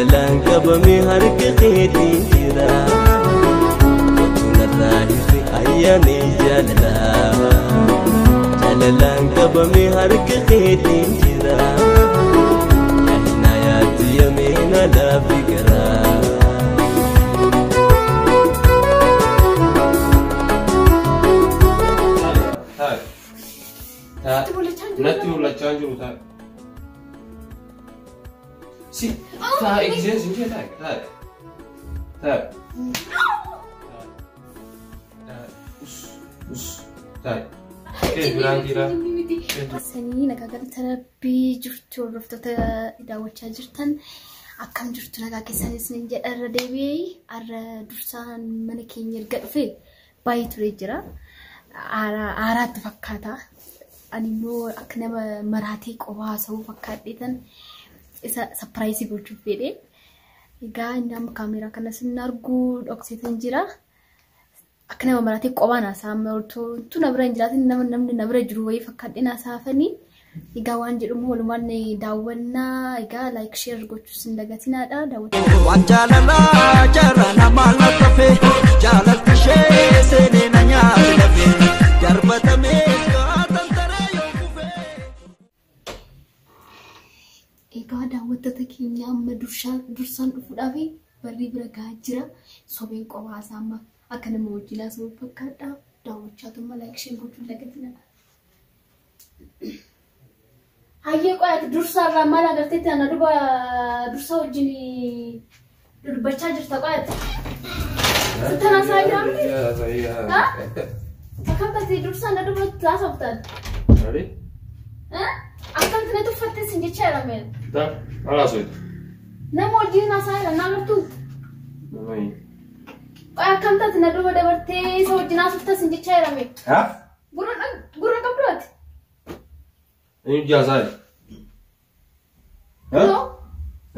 Jaalalaan qabamee harka keetiin jira. Otuunarraa hirri ayyaanni jaalalaa. Jaalalaan qabamee harka keetiin jira. Yaahina yaatti yameena laafi garaa. Taa'e. Taa'e. Sitti mul'achaa hin jiru. Natti mul'achaa hin jiru taa'e. Si taa'e giseen sin jee taa'e taa'e. Taa'e. Taa'e. Us us taa'e. Kee biraan jira. Sanii nagaa galata rabbii jirtu hordoftoota daawwachaa jirtan akkam jirtu nagaa keessanis ni jedha irra deebi'ee har'a dursaan mana keenya erga dhufe baay'ee turee jira. Haaraatti fakkaata. Ani immoo akka nama maraatee qofaa haasa'uu fakkaadheetan isa surprise gochuuf fedhe. Egaa inni amma kaameeraa kanas hin argu dhokseetan jira. Akka nama maraatee qophaan haasa'aa tu na bira hin jiraatin nama namni na bira jiru wayii fakkaadheen haasa'afanii. Egaa waan jedhamu walumaan daawwannaa egaa like share gochuus hin dagatinaadha. Daawwannaa. Waan jaalalaa jaarraa namaa lallafe jaalalti ishee seenee na nyaate lafe darbatamees kaatan taree yoo kufe. Egaa daawwattoota keenya amma dursaan dhufuudhaaf barrii bira gahaa jira. Sobeen qophaa isaa amma akka nama wajjin haasa'u fakkaadha. Daawwachaa tumma like share gochuun dagatinaadha. Hayyee qoyaati dursaarraa maal agarteetti ana duba dursaa wajjin dubbachaa jirta qoyaati. Sittan haasa'aa jira miti? Akkam taate dursaa na duba haasoftan? Maali? Akkamitti na tuffattee sin jechaa jira mee? Taa'e. Maal haasa'u? Nama wajjin haasa'aa jira naa gartuu? Nama hin. Qoya akkam taate na duba dabartee isa wajjin haasoftaa sin jechaa jira mee? Haa? Gurra qabdu ati? Inni jaasaa jira. No,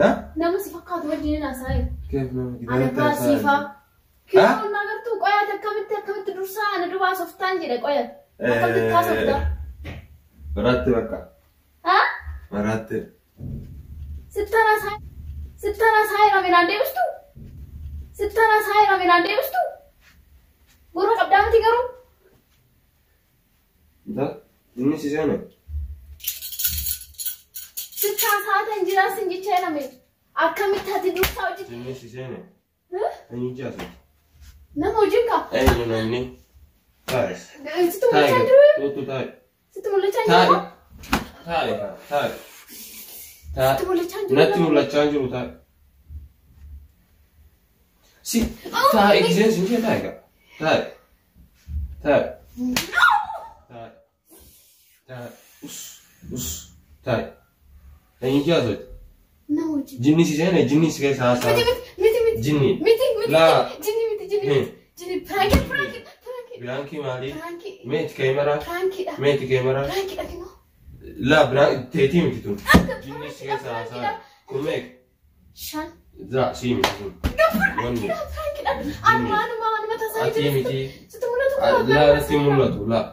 Haa? nama si fakkaatu wajjin haasa'aa jira. Keef nama Ana gidaara baasiifaa. Kiyyoo naa gartuu qoyaati akkamitti akkamitti dursaa ana duba haasoftaan jedhe qoyaati. Akkamitti haasoftaa? Maraatti bakka. Haa? Maraatti. Sittan haasa'aa jira minaan deebistu? Sittan haasa'aa jira minaan deebistu? Gurra qabdaa miti garuu? Taa'e. Inni si seene. Sittan haasa'aa tan jiraa sin jechaa jira mee? Akkamitti ati dursaa hojii? Inni si seene. Inni jaasa. Nama wajjin kaa? Eenyu namni? Taa'e. Sitti mul'achaa Taa'e. hin jiru? Tuutu taa'e. Sitti mul'achaa hin Taa'e. jiru? Taa'e. Taa'e. Taa'e. Sitti mul'achaa hin jiru? Natti mul'achaa hin jiru taa'e. Si taa'e giseen sin jee taa'e gaa. Taa'e. Taa'e. Taa'e. Taa'e. Us us taa'e. Eenyu jaasa? Nama wajjin. Jinni si seene jinni si keessa haasaa. Miti miti miti. Jinni. Miti miti. Laa. Jinni miti jinni miti. Jinni piraanki piraanki piraanki. Biraankii maali? Piraanki. Meeti keemera. Piraankiidha. Meeti keemera. Piraankiidha kinoo. Laa biraan teetii miti tun. Jinni si keessa haasaa. Kun meeqa? 5. Zaa sii miti tun. Wanni. Piraankiidha. Anuma anuma anuma tasaa Ati jiru. miti. Sitti mul'atu kun. Laa natti mul'atu laa.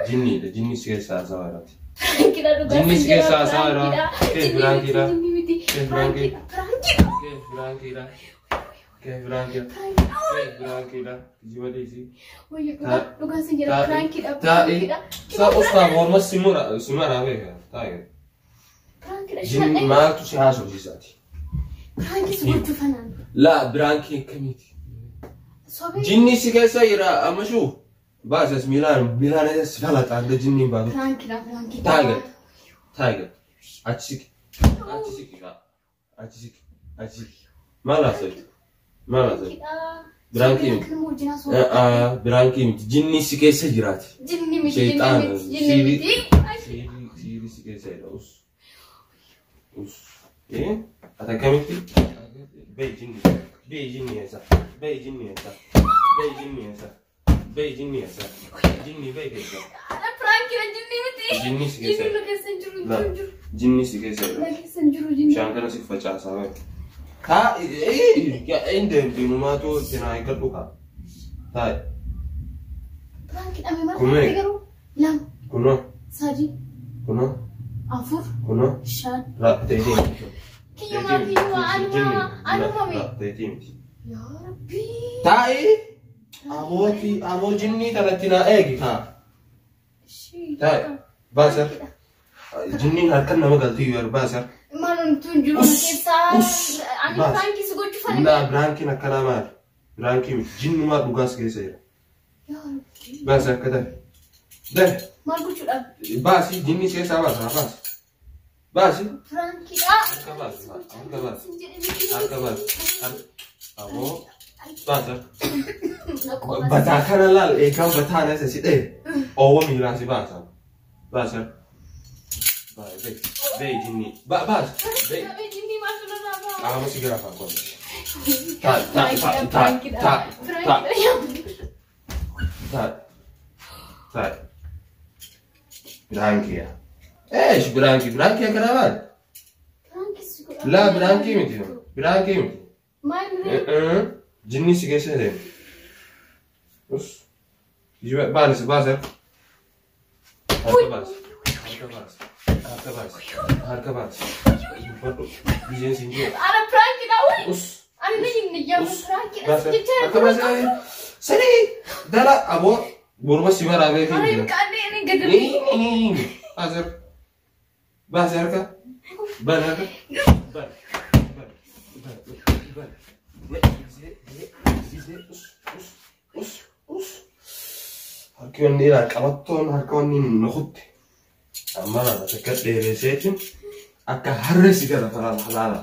Jinniidha jinni si keessa haasaa jiraati. Piraankiidha dhugaa. Jinni si keessa haasaa jira. Kee piraankiidha. Jinni miti. Kee piraankiidha. Piraankiidha. Kee piraankiidha. Kee piraankiidha. Kee piraankiidha. Kijiba dhiisii. Wayyo dhugaa sin jira piraankiidha. Taa'e. Piraankiidha. Sa ustaa morma si mura si maraa beeka. Taa'e. Piraankiidha. Jinni maaltu si haasofsiisaati? Piraankii si gochuu fanaan. Laa biraankii akkamiiti? Sobee. Jinni si keessa jira amma shuu. Baasas miilaan miilaan si falaxa adda jinni hin baatu. Piraankiidha piraankiidha. Taa'e. Taa'e. Achi siqi. Achi siqi. Achi siqi. Achi siqi. Maal haasofti? Maal haasofti? Piraankiidha. Biraankii Nama wajjin haasofuu. Biraankii miti. Jinni si keessa jiraati. Jinni miti jinni Shayxaana. miti jinni miti. Siiri siiri si keessa jira. Us. Us. Ati akkamitti? Bee jinni. Bee jinni eessa? Bee jinni eessa? Bee jinni eessa? Bee jinni eessa? Jinni bee keessa. Piraankiidha jinni miti. Jinni si keessa Jinni jira. nu keessa hin jiru Laa. hin jiru. Jinni si keessa Na jira. keessa hin jiru jinni. Bishaan kana si facaasaa bahe. Haa hin deemtu inumaatu cinaa eeggadhu kaa. Taa'e. Piraankiidha mee maal Kun meeqa? taate garuu? 2 Kunoo 3 kunoo 4 kunoo 5. laa ta'e deemtu. Kiyyumaa kiyyumaa anuma anuma mee. Teetii miti. Yaa Rabbi. Taa'i abooti aboo jinnii kanatti naa eegi kaa. Taa'i baasar. Jinniin harkan nama galtii yoo baasar. Maal wanti jiru keessaa ani biraankii si gochuuf ani. Laa biraankiin akkanaa maali? Biraankii miti jinnumaa dhugaas keessa jira. Yaa Rabbi. Baasi akka ta'e. Dafi. Maal gochuudhaaf? Baasi jinni keessaa baasa baasi. Baasi. Biraankiidha. Harka baasi. Harka baasi. Harka baasi. Aboo. Baasa. Bataa kana laal eegaan bataan isa si dhee. Oowwa miiraa si baasa. Baasa. Baasi. Bee jinni. Baasi. Bee. Qaama si gara afaan qofa. Ta ta ta ta ta ta ta ta. Biraankiya. Eesh biraankii biraankii akkana maali? Laa biraankii miti. Biraankii miti. Maal? Jinni si keessa deema. Us. Baasi baasi. Harka baasi. Harka baasi. Harka baasi. Harka baasi. Dubbadhu. Bijeen siin jiru. Ana biraankiidha. Us. Ani na hin yaa biraankiidha. Harka baasi. Sadi dala aboo morma si waraabee fi. Ana qaannee inni gadi. Baasi. Baasi harka. Bani harka. Bani. Bani. Bani. Us. Harki wanni ilaa qabattoon harka wanni nukutte. Amma takka dheeresseetiin akka harree si gara halaala.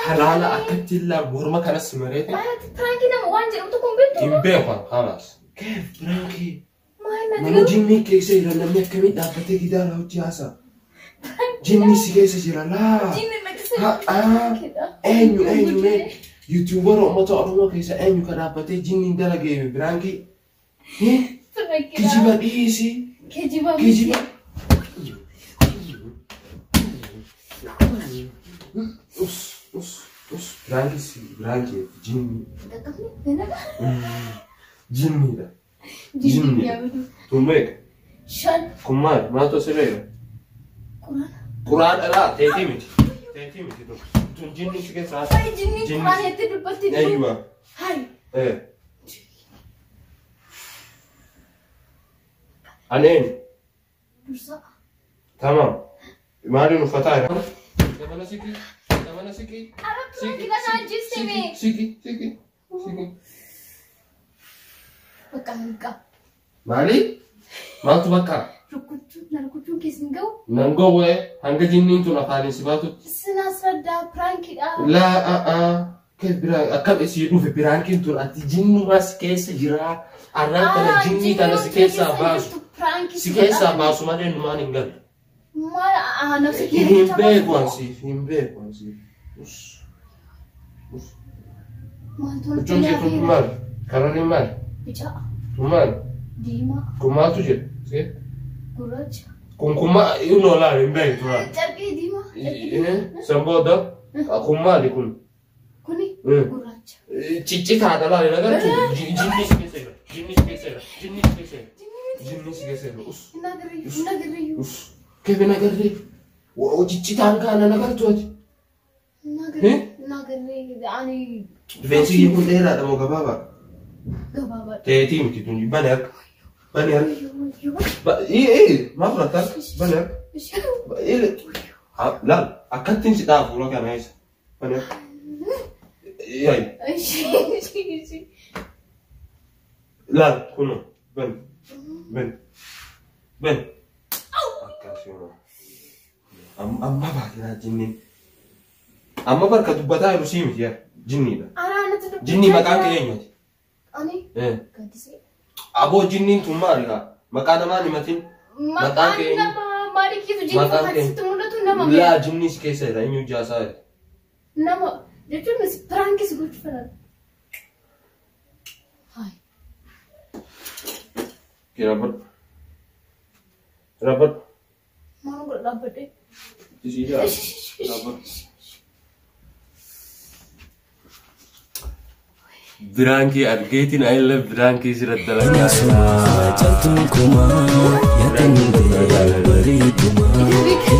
Halaala akkatti illaa morma kanas mareetiin. Biraankii nama waan jedhamu tokko hin beektu. Hin beeku halaas. Keef biraankii. Nama jinnii keessa jira namni akkamii dhaabbatee gidaara hojii haasa'a. Jinni si keessa jira laa. Eenyu eenyu mee yuutuubara uummata Oromoo keessa eenyu ka dhaabbatee jinniin dalagee biraankii. Kijiba dhiisi. Kijiba. Kijiba. Us us us biraankii si biraankii jinni. Jinniidha. Jinniidha. Tun meeqa? Shan. Kun maali? Maaltu asirra jira? Quraan dhalaa teetii miti. Teetii miti tun. Tun jinni si keessa haasa. Ay jinni quraan hedduu dubbatti jiru. Eeyyuma. Hai. Ani eenyu? Dursa. Tamam. Maaliin uffataa jira? Gamana siqii. Gamana siqii. Ara biraankiidha naan jiste mee. Siqii siqii siqii. Bakka bakka. Maali? Maaltu bakka? Rukuchuun keessa hin ga'u. Nan gowwee hanga jinniin tun afaaniin si baatutti. Sin asraddaa biraankiidha. Laa kee biraan akkam isii dhufe biraankiin tun ati jinnumas keessa jira. Arraan kana jinnii kana si keessaa baasu. Si keessaa baasu malee numaan hin galu. Maal nafsi Hin beeku ansiif hin beeku ansiif. Us. Us. Huccuun kee kun maali? Kararri maali? Bicaa. Kun maali? Diimaa. Kun maaltu jira? Gurraacha. Kun kun maal? Inni olaanu hin beektu laal. Carqii diimaa. San booda kun maali kun? Kuni gurraacha. Ciccitaadha laali nagartu. Jinni si keessa jira. Jinni si keessa jira. Jinni si keessa jira. Jinni si keessa jira. Us. Hin agarreeyyuu. Hin agarreeyyuu. Us. Keef hin agarree? Ciccitaan kaana nagartu ati. Hin agarree. Hin agarree. Ani. Rifeensi kun dheeraadha moo gabaabaa? Gabaabaadha. Teetii miti tun bani harka. Bani harka. Maal fudhatta harka? Bani harka. Laal akkattiin si dhaafu fuula kana eessa? Bani harka. Yaayi. Laal kunoo bani. Bani. Bani. Akkasuma. Amma baate jinniin. Amma barka dubbataa jiru sii miti yaa jinniidha. Jinnii maqaan kee eenyuti? Ani gaddisee. Aboo jinniin tun maali kaa? Maqaa namaa himatin. Maqaan nama maali kiisu jinni fakkaatti sitti mul'atu nama. Laa jinni si keessa jira eenyu jaasaa jira. Nama jechuun piraankis gochuu fedhan. Hayi. Rabbadhu. Rabbadhu. Maal godha dhaabbadhee? Isii jaa. Rabbadhu. Biraankii argeetiin ayila biraankii sirratti dalagaa. Caltuun kumaa yaadannoo bareedumaa.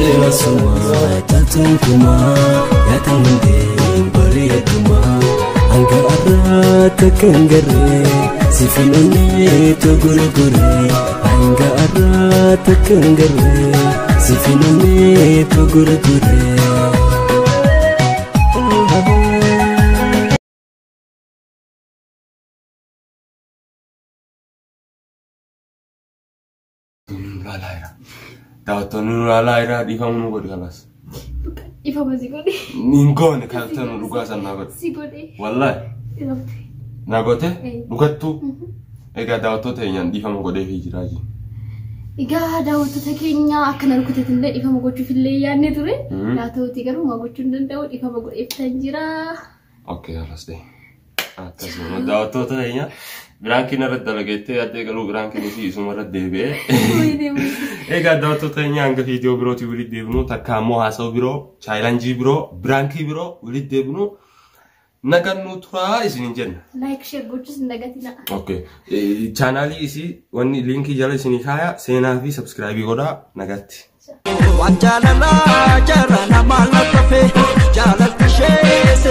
Ilma sumaa caltuun kumaa. Atamundeen bareeduma hanga har'aatti akka hin garree sifin onneetu gurguree hanga har'aatti akka hin garree sifin onneetu gurguree. Daawwattoonni nu ilaalaa jira dhiifama nu godhi kalas. Ifama si godhe. Hin goone kalta nu dhugaa san naa godhe. Si godhe. Wallaahi Ifamte. naa goote Eh. dhugattuu. Egaa daawwattoota keenyaan dhiifama godheefii jiraa jiru. Egaa daawwattoota keenya akkana rukuteetillee dhiifama gochuufillee yaadne ture. Mhm. Haa ta'uutii garuu maa gochuu hin danda'u dhiifama godheeftan jira. Okay, halas ta'e. Akkasuma daawwattoota keenya biraankiin irratti dalageettee yaaddee galuu biraankiin isii isuma irratti deebi'ee. Egaa daawwattoota keenya hanga viidiyoo birootii walitti deebinu takka ammoo haasa'u biroo, chaayilaanjii biroo, biraankii biroo walitti deebinu nagannuu turaa isiniin jenna. Like share gochuus hin dagatinaa. Okay. Chaanaalii isii wanni liinkii jala isinii kaaya seenaa fi sabskraayibii godhaa nagaatti. Waan jaalalaa jara namaa lakkafe jaalalti ishee.